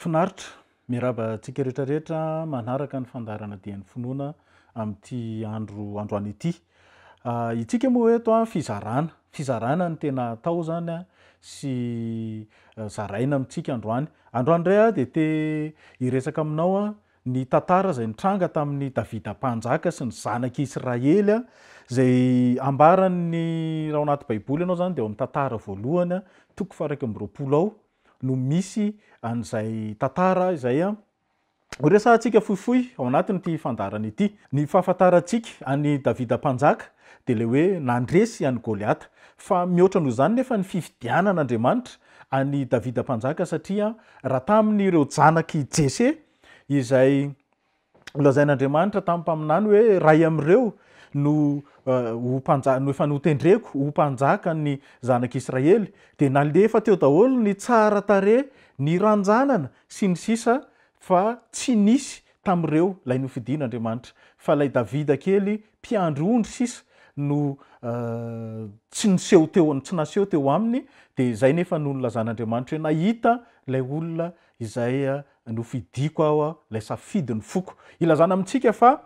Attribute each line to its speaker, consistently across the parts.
Speaker 1: Mahafinaritra, miarahaba antsika rehetra rehetra manaraka ny fandaharana Dian'ny Finoana amin'ity andro androany ity. Itsika moa eto fizarana, fizarana no tena atao izany sy zaraina amintsika androany. Androany indray aho dia te hiresaka aminao ny tantara izay nitranga tamin'i Davida Mpanjaka sy ny zanak'i Israely izay ambaran'ny raha ao anaty Baiboly ianao izany dia ao amin'ny tantara voalohany toko faha 21 ao no misy an'izay tantara izay horesahantsika fohifohy ao anatin'ity fandaharana ity. Ny fahafantarantsika an'i Davida Mpanjaka dia ilay hoe nandresy an'i Goliata. Fa mihoatra noho izany nefa ny fifidianan'Andriamanitra an'i Davida Mpanjaka satria raha tamin'ireo zanak'i Jese izay Nolazain'Andriamanitra tamin'ny mpaminany hoe iray amin'ireo no ho mpanjaka, no efa notendreko ho mpanjakan'ny zanak'Israely. Dia nalefa teo daholo ny tsara tarehy, ny ranjanana, sy ny sisa fa tsy nisy tamin'ireo ilay nofidin'Andriamanitra. Fa ilay Davida kely mpiandry ondry sisa no tsy niseho teo, tsy naseho teo aminy. Dia izay nefa no nilazan'Andriamanitra hoe nahita ilay olona izay Nofidiko aho, ilay safidin'ny foko. Ilazana amintsika fa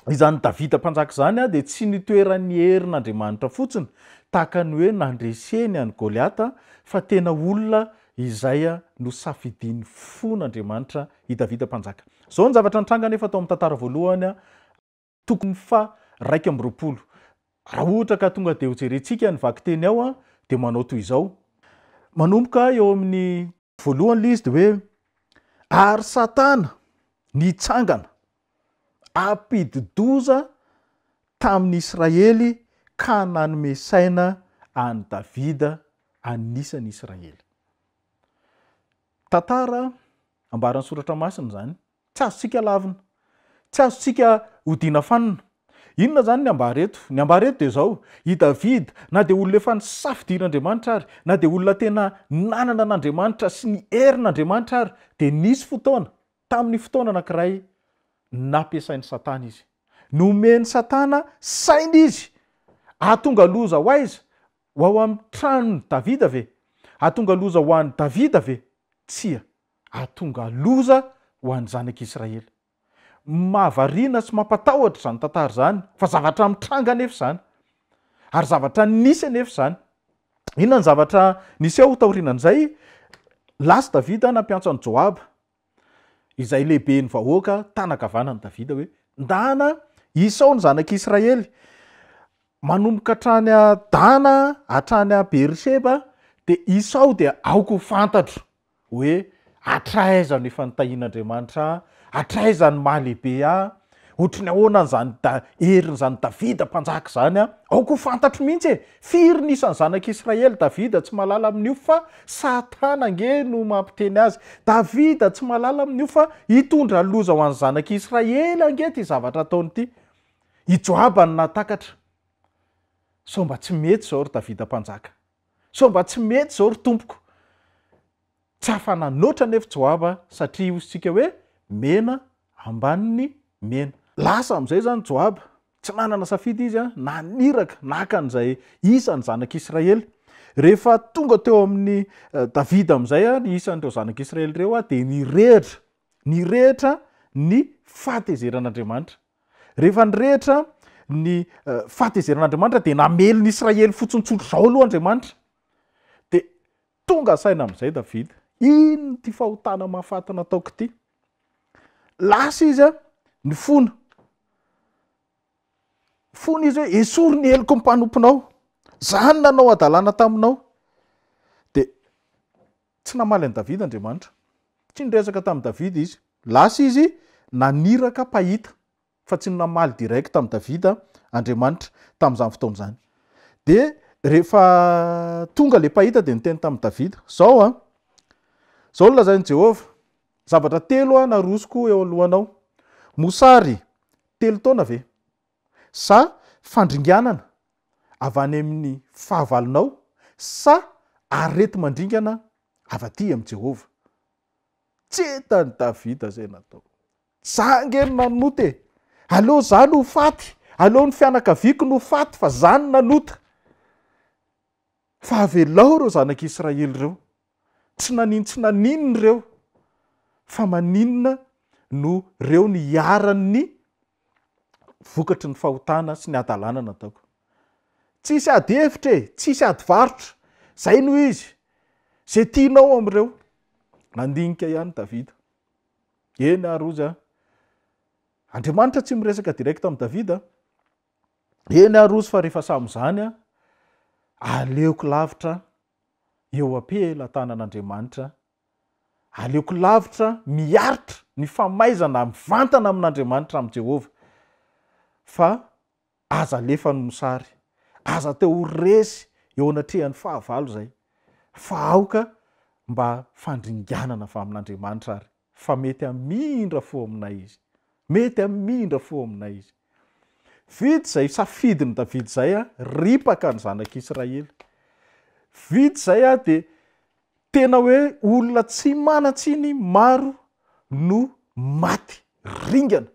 Speaker 1: izany Davida mpanjaka izany dia tsy nitoeran'ny herin'Andriamanitra fotsiny, tahaka ny hoe nandreseny an'i Goliata, fa tena olona izay nosafidian'ny fon'Andriamanitra i Davida mpanjaka. Izao ny zavatra nitranga anefa tao amin'ny tantara voalohany, tokony faha 21. Raha ohatra ka tonga dia hojerentsika ny vakiteny ao dia manao toy izao, manomboka eo amin'ny Voalohany ilay izy dia hoe, ary Satana nitsangana hampidi-doza tamin'ny Israely ka nanome saina an'i Davida anisan'ny Israely. Tantara ambaran'ny Soratra Masina izany. Tsy azontsika lavina. Tsy azontsika odiana fanina. Inona izany ny ambara eto? Ny ambara eto dia izao, i Davida, na dia olona efa nisafidian'Andriamanitra ary, na dia olona tena nanana an'Andriamanitra sy ny herin'Andriamanitra ary, dia nisy fotoana, tamin'ny fotoana anankiray, nampiasain'i Satana izy. Nomen'i Satana saina izy hahatonga loza ho aiza? Ho ao amin'ny tranon'i Davida ve? Hahatonga loza ho an'i Davida ve? Tsia. hahatonga loza ho an'ny zanak'Israely. Mahavariana sy mampatahotra izany tantara izany, fa zavatra mitranga anefa izany, ary zavatra nisy anefa izany. Inona ny zavatra niseho taorianan'izay? Lasa Davida nampiantso an'i Joaba, izay lehiben'ny vahoaka tanan-kavanan'i Davida hoe, Ndana isao ny zanak'Israely, manomboka hatrany Dana hatrany Beersheba, dia isao dia aoka ho fantatro. hoe hatraiza no efa nitahian'Andriamanitra ahy, hatraiza ny maha lehibe ahy, ohatry ny ahoana an'izany da- herin'izany Davida mpanjaka izany an, aoka ho fantatro mihitsy e! Firy ny isan'ny zanak'Israely Davida tsy mahalala amin'io fa Satana ange no mampiteny azy, Davida tsy mahalala amin'io fa hitondra loza ho an'ny zanak'Israely ange ity zavatra ataony ity. I Joaba no nahatakatra, sao mba tsy mety izao ry Davida mpanjaka. Sao mba tsy mety izao ry tompoko. Tsy afa-nanoatra anefa Joaba satria hoy isika hoe mena ambanin'ny mena. Lasa amin'izay izany Joaba, tsy nanana safidy izy, naniraka naka an'izay isan'ny zanak'Israely. Rehefa tonga teo amin'i Davida amin'izay ny isan'ireo zanak'Israely ireo dia nirehitra, nirehitra ny fahatezeran'Andriamanitra. Rehefa nirehitra ny fahatezeran'Andriamanitra dia namely ny Israely fotsiny tsotra izao aloha Andriamanitra. Dia tonga saina amin'izay Davida, inona ity fahotana mahafaty nataoko ity? Lasa izy nifona. Nifona izy hoe esory ny heloky ny mpanomponao. Za no nanao hadalana taminao. Dia Tsy namaly an'i Davida Andriamanitra. Tsy niresaka tamin'i Davida izy. Lasa izy naniraka mpahita, fa tsy namaly direct tamin'i Davida Andriamanitra tamin'izany fotoana izany. Dia rehefa tonga ilay mpahita dia niteny tamin'i Davida, Izao an, izao no lazain'i Jehovah, zavatra telo aho narosoko eo alohanao. Mosary telo taona ve? Sa fandringanana avy any amin'ny fahavalonao sa areti-mandringana avy aty amin'i Jehovah? Tsy hitan'i Davida izay natao. Za ange no nanota e! Aleo za no ho faty, aleo ny fianakaviako no ho faty fa za no nanota. Fa avelao ireo zanak'Israely ireo. Tsy nanin-tsy naninona ireo. Fa maninona no reo no iharan'ny vokatry ny fahotana sy ny hadalana nataoko? Tsisy ady hevitra e, tsisy ady varotra. Zay no izy. Zay tianao amin'ireo. Nandinika ihany Davida. Eny ary ozy a. Andriamanitra tsy miresaka direct amin'i Davida. Eny ary ozy fa rehefa samy izany a, aleoko lavitra eo am-pelatanan'Andriamanitra Aleoko lavitra miaritra ny famaizana mivantana amin'Andriamanitra, amin'i Jehovah, fa aza alefa ny mosary. Aza atao ho resy eo anatrehan'ny fahavalo izay, fa aoka mba fandringanana avy amin'Andriamanitra ary, fa mety hamindra fo aminay Izy. Mety hamindra fo aminay Izy. Vita izay safidin'i Davida izay, ripaka ny zanak'Israely. Vita izay dia Tena hoe olona tsy manan-tsiny maro no maty ringana.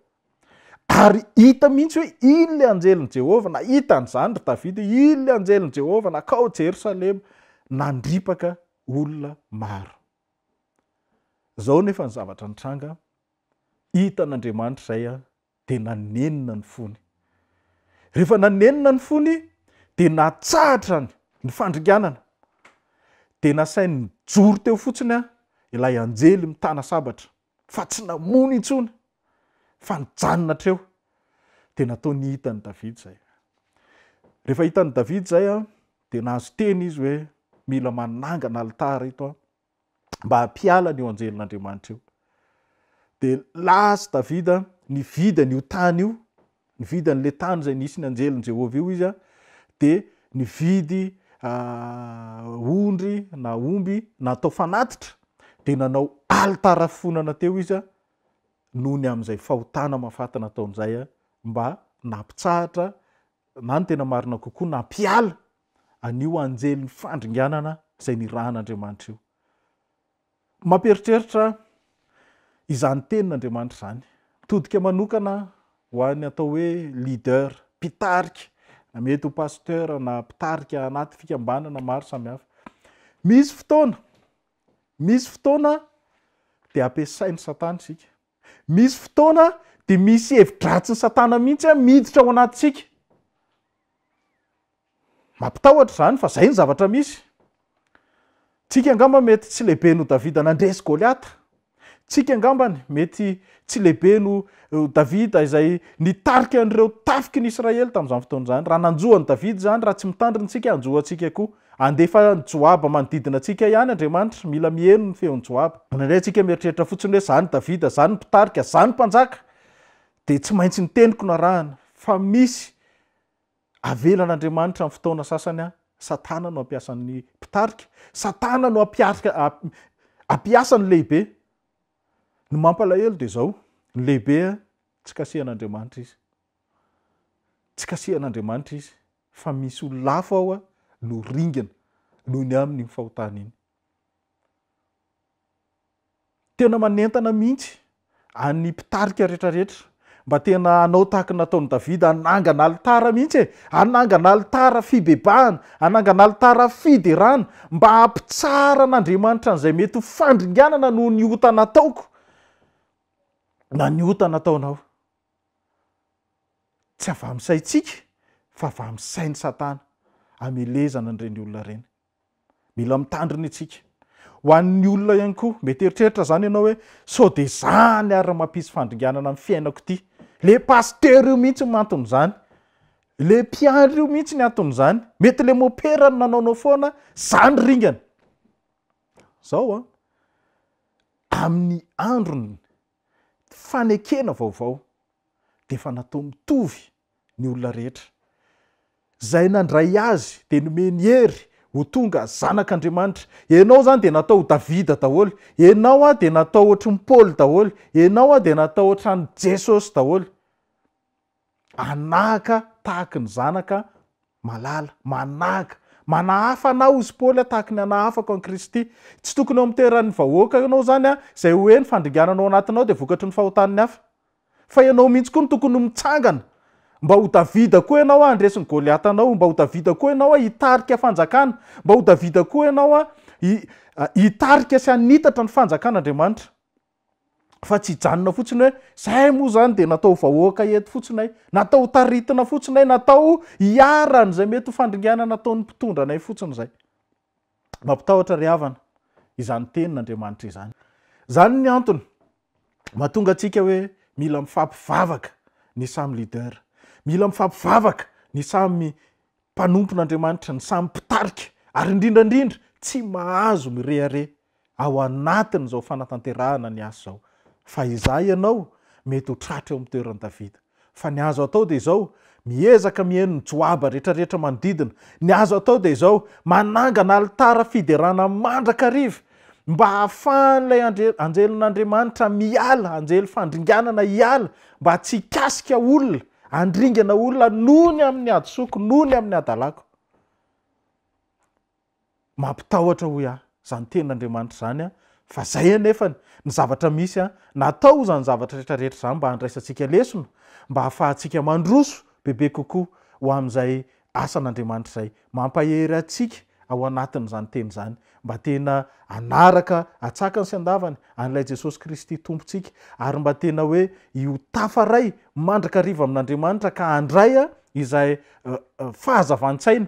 Speaker 1: Ary hita mihitsy hoe iny ilay anjelin'i Jehovah, nahita an'izany ry Davida, iny ilay anjelin'i Jehovah nankao Jerosalema, nandripaka olona maro. Izao anefa ny zavatra nitranga, hitan'Andriamanitra izay dia nanenina ny fony. Rehefa nanenina ny fony dia natsahatrany ny fandringanana. Dia nasainy nijoro teo fotsiny ilay anjely mitana sabatra fa tsy namono intsony fa nijanona hatreo. Dia nataony hitan'i Davida izay. Rehefa hitan'i Davida izay dia nahazo teny izy hoe mila manangana alitara eto aho. mba hampiala an'io anjelin'Andriamanitra io. Dia lasa Davida nividy an'io tany io, nividy an'ilay tany izay nisy ny anjelin'i Jehovah io izy, dia nividy ondry na omby natao fanatitra, dia nanao alitara fonana teo izy noho ny amin'izay fahotana mahafaty nataony izay mba nampitsahatra na ny tena marina kokoa nampiala an'io anjelin'ny fandringanana izay nirahan'Andriamanitra io. Mampieritreritra izany tenin'Andriamanitra izany. Mitodika manokana ho an'ny atao hoe leader, mpitarika, na mety ho pasteur na mpitarika anaty fikambanana maro samihafa. Misy fotoana, misy fotoana dia ampiasain'i Satana isika. Misy fotoana dia misy hevi-dratsin'i Satana mihitsy miditra ao anatintsika. Mampitahotra izany fa izay ny zavatra misy. Tsika angamba mety tsy lehibe noho Davida nandresy Goliata. Tsika angambany mety tsy lehibe noho Davida izay nitarika an'ireo tafiky ny Israely tamin'izany fotoana izany. Raha nanjo an'i Davida izany, raha tsy mitandrina isika, hanjo antsika koa. Handefa an'i Joaba manodidina antsika ihany Andriamanitra. Mila miheno ny feon'i Joaba. Indraindray isika mieritreritra fotsiny hoe izaho ny Davida, izaho ny mpitarika, izaho ny mpanjaka, dia tsy maintsy ny teniko no arahina. Fa misy avelan'Andriamanitra amin'ny fotoana sasany, Satana no hampiasa ny mpitarika, Satana no hampiasa ny lehibe. Ny mampalahelo dia izao, ny lehibe tsy kasihan'Andriamanitra izy. Tsy kasihan'Andriamanitra izy fa misy olona hafa ao no ringana noho ny amin'iny fahotana iny. Tena manentana mihitsy an'ny mpitarika rehetrarehetra mba tena hanao tahaka ny nataon'i Davida, hanangana alitara mihitsy e! Hanangana alitara fibebahana, hanangana alitara fiderana mba hampitsara an'Andriamanitra an'izay mety ho fandringanana noho ny ota nataoko na ny ota nataonao. Tsy avy amin'ny saintsika fa avy amin'ny sain'i Satana hamelezana an'ireny olona ireny. Mila mitandrina isika. Ho an'ny olona ihany koa, mety eritreritra izany ianao hoe sao dia izany ary mampisy fandringanana amin'ny fiainako ity. Le pasteur io mihitsy no anton'izany. Le mpiandry io mihitsy ny anton'izany. Mety le mopera no nanaonao foana, izany ringana. Izao an, amin'ny andron'ny fanekena vaovao dia efa natao mitovy ny olona rehetra. Izay nandray azy dia nomeny hery ho tonga zanak'Andriamanitra. Ianao izany dia natao ho Davida daholo. Ianao aho dia natao ohatry ny Paoly daholo. Ianao aho dia natao ohatran'i Jesosy daholo. Anaka tahaky ny zanaka malala. Manahaka. Manahafa anah hozy Paoly tahaky ny anahafako an'i Kristy. Tsy tokony eo amin'ny toeran'ny vahoaka ianao izany izay hoe ny fandringanana ao anatinao dia vokatry ny fahotan'ny hafa. Fa ianao mihitsy koa no tokony mitsangana mba ho Davida koa ianao handresy ny Goliatanao, mba ho Davida koa ianao hitarika fanjakana, mba ho Davida koa ianao hitarika sy hanitatra ny fanjakan'Andriamanitra. Fa tsy hijanona fotsiny hoe zahay moa izany dia natao ho vahoaka eto fotsiny ay, natao ho taritina fotsiny ay, natao hiharan'izay mety ho fandringanana ataon'ny mpitondra anay fotsiny izay. Mampitahotra ry havana izany tenin'Andriamanitra izany. Izany ny antony mahatonga antsika hoe mila mifampivavaka ny samy leader, mila mifampivavaka ny samy mpanompon'Andriamanitra, ny samy mpitarika, ary indrindra indrindra tsy mahazo mirehareha ao anatin'izao fanatanterahana ny asa izao. Fa izaho ianao mety ho tratra eo amin'ny toeran'i Davida. Fa ny azo atao dia izao, miezaka mihaino ny Joaba rehetrarehetra manodidina. Ny azo atao dia izao, manangana alitara fiderana mandrakariva mba hahafahan'ilay anjelin'Andriamanitra miala, anjely fandringanana hiala, mba tsy hikasika olona, handringana olona noho ny amin'ny hadisoako, noho ny amin'ny hadalako. Mampitahotra hoy aho izany tenin'Andriamanitra izany an, fa zay anefany ny zavatra misy an, natao izany zavatra rehetra rehetra izany mba handraisantsika lesona, mba hahafahantsika mandroso bebe kokoa ho amin'izay asan'Andriamanitra izay. Mampahery antsika ao anatin'izany teny izany mba tena hanaraka antsakany sy andavany an'ilay Jesosy Kristy Tompontsika ary mba tena hoe ho tafaray mandrakariva amin'Andriamanitra ka handray izay fahazavan-tsaina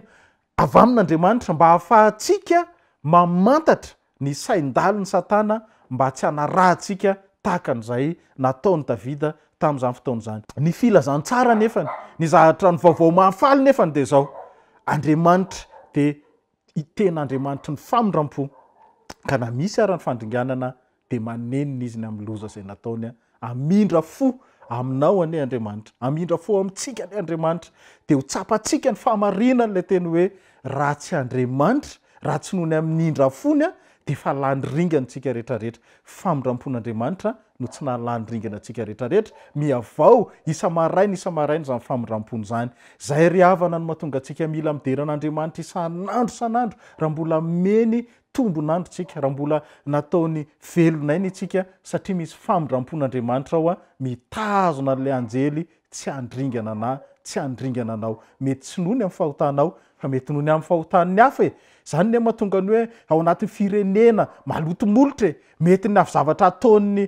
Speaker 1: Avy amin'Andriamanitra mba hahafahantsika mamantatra ny sain-dalin'i Satana mba tsy hanarahantsika tahaka an'izay nataon'i Davida tamin'izany fotoana izany. Ny filazantsara anefany, ny zavatra, ny vaovao mahafaly nefany dia izao, Andriamanitra dia tena Andriamanitry ny famindram-po, ka na misy ara ny fandringanana dia manenina izy ny amin'ny loza izay nataony, hamindra fo aminao anie Andriamanitra, hamindra fo amintsika anie Andriamanitra, dia ho tsapantsika ny fahamarinan'ilay teny hoe raha tsy Andriamanitra, raha tsy noho ny amin'ny indra fony dia efa lany ringana isika rehetrarehetra, famindram-pon'Andriamanitra no tsy nahalany ringana antsika rehetrarehetra, mihavao isa-maraina isa-maraina izany famindram-pony izany, izay ry havana no mahatonga antsika mila midera an'Andriamanitra isan'andro isan'andro raha mbola meny tombon'andro tsika raha mbola nataony velon'aina itsika satria misy famindrampon'Andriamanitra ao mitazona an'ilay anjely tsy handringana anah tsy handringana anao mety tsy noho ny amin'ny fahotanao fa mety noho ny amin'ny fahotan'ny hafa e zany ne mahatonga ny hoe ao anatin'ny firenena maloto molotra e mety ny avy zavatra ataon'ny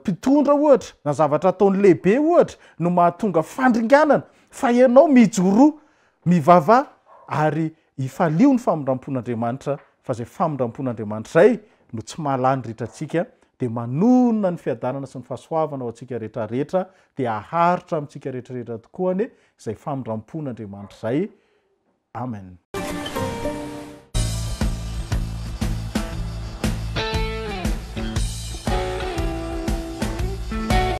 Speaker 1: mpitondra ohatra na zavatra ataon'ny lehibe ohatra no mahatonga fandringanana fa ianao mijoroa mivavaha ary Ifalio ny famindrampon'Andriamanitra fa izay famindrampon'Andriamanitra izay no tsy mahalany ritra antsika dia manonona ny fiadanana sy ny fahasoavana ho antsika rehetra rehetra dia haharitra amintsika rehetra rehetra tokoa anie izay famindrampon'Andriamanitra izay. Amen.